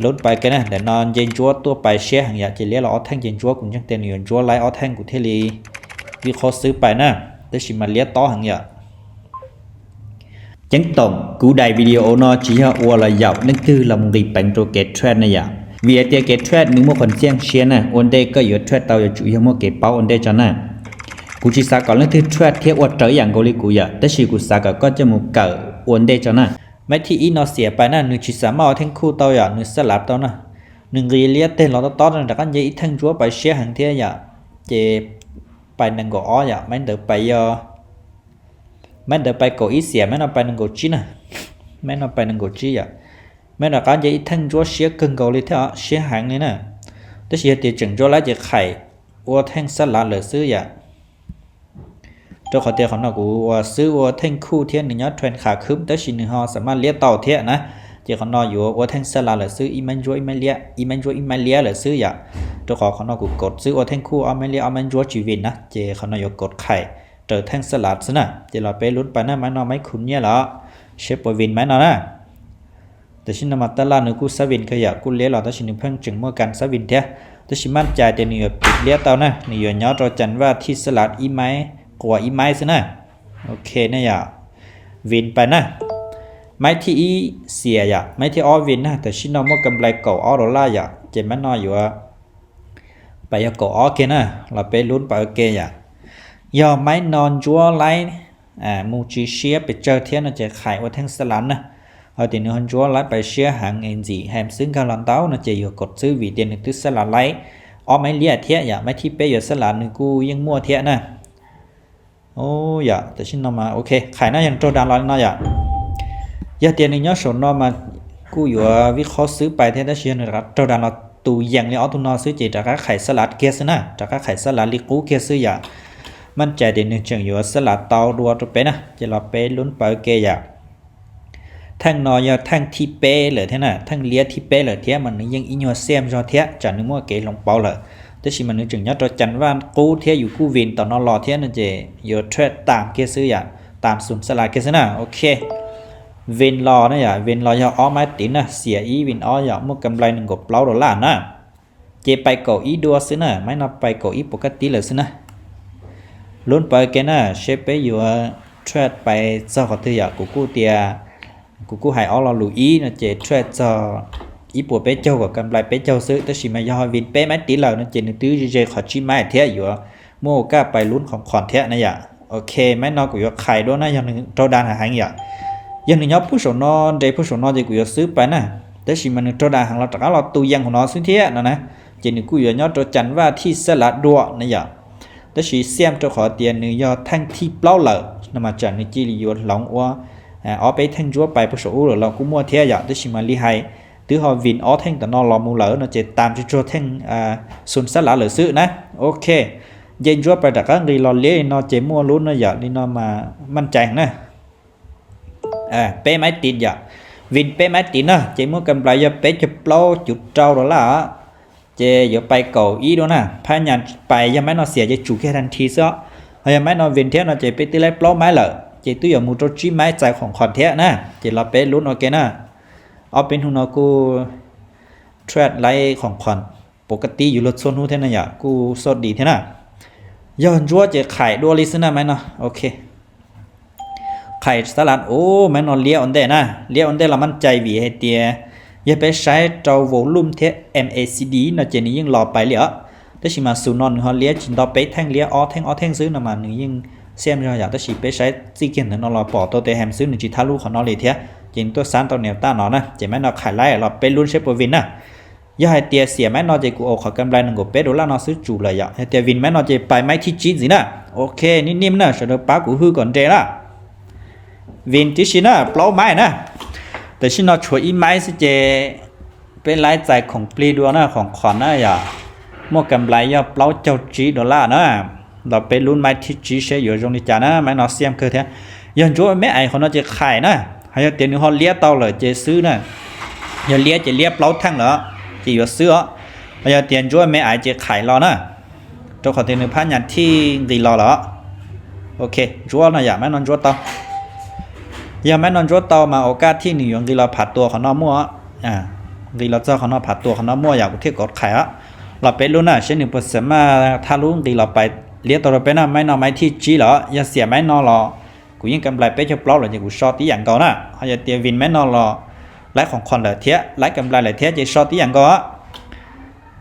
Lub pais ke na, ntawm no nce ntsuab tuaj pais siab heev yom, ces liab los ob theej ces ntsuab, kuv ntseeg tias nws yuav ntsuab laib ob theej kuv thiaj li vij qhob xwb pais na, tab sis mas liab tob heev yom. Ceeb toom, kuv daim video no tsis yog ua los yaum leej twg los mus nqis peev rau kev trade na yom, vim hais tias kev trade nws muaj qhov ntxiaj siab na, ua ntej koj yuav trade tau yuav tsum yog muaj kev paub ua ntej tso na. Kuv tsis xav kom leej twg trade thiab ua raws ib yam nkaus li kuv yom, tab sis kuv xav kom koj coj mus kawm ua ntej tso na. Maiv thib ib no xiam pais na, nws tsis xam maj ua theej khuj tau yom, nws xab lav tau na. Nws nqis liab teg los tob tob rov qab nce ib theej ntsuab pais siab heev thiab yom, ces pais nees nkaum ob yom, maiv ntawd pais yog, maiv ntawd pais kaum ib xiam, maiv no pais nees nkaum tsib na, maiv no pais nees nkaum tsib yom, maiv rov qab nce ib theej ntsuab siab kawg nkaus li thiab, siab heev li na. Tab sis yog tias tseem ntsuab laib ces khais ua theej xab lav lawm xwb yom. Rau qhov tias qhov no kuv ua xwb ua theej khuj thiab nws nyob trend qhov khwb tab sis nws ho xam maj liab tau thiab na, ces qhov no yuav ua theej xab lav lawm xwb, ib maiv ntsuab ib maiv liab, ib maiv ntsuab ib maiv liab lawm xwb yom. Rau qhov qhov no kuv kaum xwb ua theej khuj ob maiv liab ob maiv ntsuab tsis vin na, ces qhov no yuav kaum khais raws theej xab lav xwb na. Ces los peb lub pais na, maiv no maiv khu nyiaj lawm, seb puas vin maiv no na. Tam sim no mas taj laj nws kuj xab vin kawg yom, kuj liab los tab sis nws pheej tseem muaj kas xab vin thiab. Tab sis maj cai tias nws yuav piv liab tau na, nws yuav nyob rau cas vaj thij xab lav ib maiv, quas ib maiv xwb na. Ok ne yom, vin pais na. Maiv thib ib xiam yom, maiv thib ob vin na, tam sim no muaj kam nplai kaum ob dollar yom, ces maiv no yuav pais yog kaum ob kiag na, los peb lub pais ua ke yom. Yog maiv no ntsuab laib mus tsis siab pes tsawg thiab no ces khais ua theej xab lav na. Ho tias nws ho ntsuab laib pais siab heev es ntxim heem xwb nkag los ntau no ces yuav kaum xwb vim tias nws twb xab lav laib ob maiv liab thiab yom, maiv thib peb yuav xab lav nws kuj yeej muaj thiab na. Yom, tam sim no mas ok, khais no yog nws raug das los li no yom. Yog tias nws nyob saum no mas kuj yuav vij qhob xwb pais thiab, tab sis yog nws rov qab raug das los tus yees li ob tug no xwb ces rov qab khais xab lav kiag xwb na, rov qab khais xab lav li qub kiag xwb yom. Maj cai tias nws tseem yuav xab lav tau dua rau peb na, ces los peb lub pais ua ke yom. Theej no yog theej thib peb lawm thiab na, theej liab thib peb lawm thiab mas nws yeej ib nyuag xiam zog thiab tsam nws muaj kev hloov pauv lawm. Tab sis mas nws tseem nyob rau cas vaj qub thiab yus kuj vin tom no los thiab no ces yuav trade tam kiag xwb yom, tam xum xab lav kiag xwb na. Ok, vin los na yom, vin los yog ob maiv tid na, xiam ib vin ob yom, muaj kam nplai nees nkaum plaub dollar na. Ces pais kaum ib dua xwb na, maiv no pais kaum ib puas kaj tib lawm xwb na. Lub pais ua ke na, seb peb yuav trade pais txog qhov twg yom, kuv kuj tias, kuv kuj hais ob lo lus ib no ces trade txog ib puas peb caug kom kam nplai peb caug xwb, tab sis mas yog vin peb maiv tid lawm no ces nws twb ze ze qhov tsib maiv thiab yuav muaj kaj pais lub qhov qhov thiab na yom. Ok, maiv no kuv yuav khais dua na, yog nws raug das heev yom. Yog nws nyob puag saum no, nres puag saum no ces kuv yuav xwb pais na. Tab sis mas nws raug das heev los rov qab los tus yees hauv no xwb thiab no na. Ces nws kuj yuav nyob rau cas vaj thij xab lav dua na yom. Tab sis xiam rau qhov tias nws yog theej thib plaub lawm no mas tsam nws cia li yuav hloov ua ob peb theej ntsuab pais puag saum ub lawm los kuj muaj thiab yom, tab sis mas li hais twb ho vin ob theej tom no los mus lawm no ces tam tsuag tsuag theej xum xab lav lawm xwb na. Ok, nce ntsuab pais rov qab nqis los liab li no ces muaj lub no yom, li no mas maj cai na. Peb maiv tid yom, vin peb maiv tid na ces muaj kam nplai yog peb caug plaub cuv rau dollar os. Ces yuav pais kaum ib dua na, phab nyas pais yog maiv no xiam ces tsum kiag tag nthi xwb os. Ho yog maiv no vin thiab no ces peb twb laib plaub maiv lawm ces twb yuav mus rau tsib maiv txais khoom qhom thiab na. Ces los peb lub no ke na, ob peb hnub no kuj trade laib khoom qhom puas kaj tib yus luag txhua hnub thiab na yom, kuj xoj dim thiab na. Yog ntsuab ces khais dua li xwb na maiv no. Ok, khais xab lav ub, maiv no liab ua ntej na, liab ua ntej los maj cai vim hais tias yog peb saib rau volume thiab MACD no ces nws yeej los pais li os. Tab sis mas xum no nws ho liab tsis nto peb theej, liab ob theej ob theej xwb no mas nws yeej xiam zog yom, tab sis peb saib txij kiag ntawm no los pom tau tes heem xwb, nws tsis thab lub qhov no li thiab. Ces nws tuaj xab tau niam taj no na, ces maiv no khais laib los peb lub seb puas vin na. Yog hais tias xiam maiv no ces kuv ua qhov kam nplai nees nkaum peb dollar no xwb tsum lawm yom. Yog tias vin maiv no ces pais maiv thib tsib ntxiv na. Ok, nim nim na, sawv daws pab kuv hwj kom nres na. Vin tib si na, plaub maiv na. Tam sim no tshuav ib maiv xwb ces peb laib txais khoom plig dua na, khoom qhom na yom. Muaj kam nplai yog plaub caug tsib dollar na. Los peb lub maiv thib tsib seb yuav zoo li cas na, maiv no xiam kawg thiab. Yog ntsuab me aiv qhov no ces khais na. Ho yog tias nws ho liab tau lawm ces xwb na. Yog liab ces liab plaub theej lawm ces yuav xwb os. Ho yog tias ntsuab me aiv ces khais los na, rau qhov tias nws phab nyas thij nqis los lawm. Ok, ntsuab no yom, maiv no ntsuab tau. Yog maiv no ntsuab tau mas ua kaj thij nws yuav nqis los phav tua qhov no muaj. nqis los txog qhov no, phav tua qhov no muaj yom, kuv thiaj kov qhais os. Los peb lub na, seb nws puas xam maj thab lub nqis los pais liab tau rau peb na. Maiv no maiv thib tsib lawm, yog xiam maiv no los kuv yeej kam nplais peb caug plaub lawm ces kuv so tib yam nkaus na. Ho yog tias vin maiv no los laib qhoom qhoom lawm thiab, laib kam nplais lawm thiab ces so tib yam nkaus.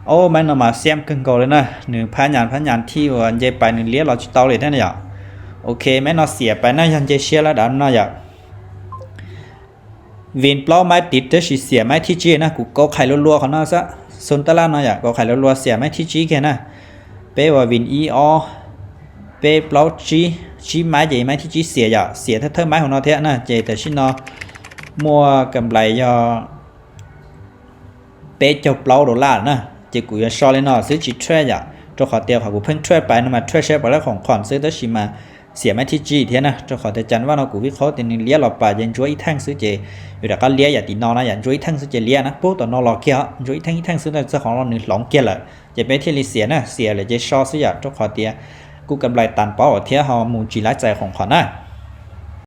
Ob maiv no mas xiam kawg nkaus li na, nws phab nyas phab nyas thij uas nce pais nws liab los tsis tau li thiab na yom. Ok, maiv no xiam pais na, yog nce siab lawm dav no yom. Vin plaub maiv tiv tab sis xiam maiv thib tsib na, kuv kov qhais lua lua qhov no xwb, xoo tab laj no yom, kov qhais lua lua xiam maiv thib tsib kiag na. Peb ua vin ib ob peb plaub tsib, tsib maiv ces maiv thib tsib xiam yom, xiam thawj thawj maiv hauv no thiab na, ces tam sim no muaj kam nplais yog peb caug plaub dollar na. Ces kuv yuav so li no xwb tsis trade yom, rau qhov tias qhov kuv pheej trade pais no mas trade seb puas laib qhoom qhoom xwb, tab sis mas xiam maiv thib tsib thiab na, rau qhov tias cas vaj no kuv vij qhaub tias nws liab los pais ces ntsuab ib theej xwb ces yuav rov qab liab yam tim no na yom, ntsuab ib theej xwb ces liab na, pub tom no los kiag ntsuab ib theej ib theej xwb na, txog qhov no nws hloov kiag lawm ces peb thiaj li xiam na, xiam lawm ces so xwb yom, rau qhov tias kuj kam nplais tas paub thiab ho mus tsis laib txais qhoom qhoom na.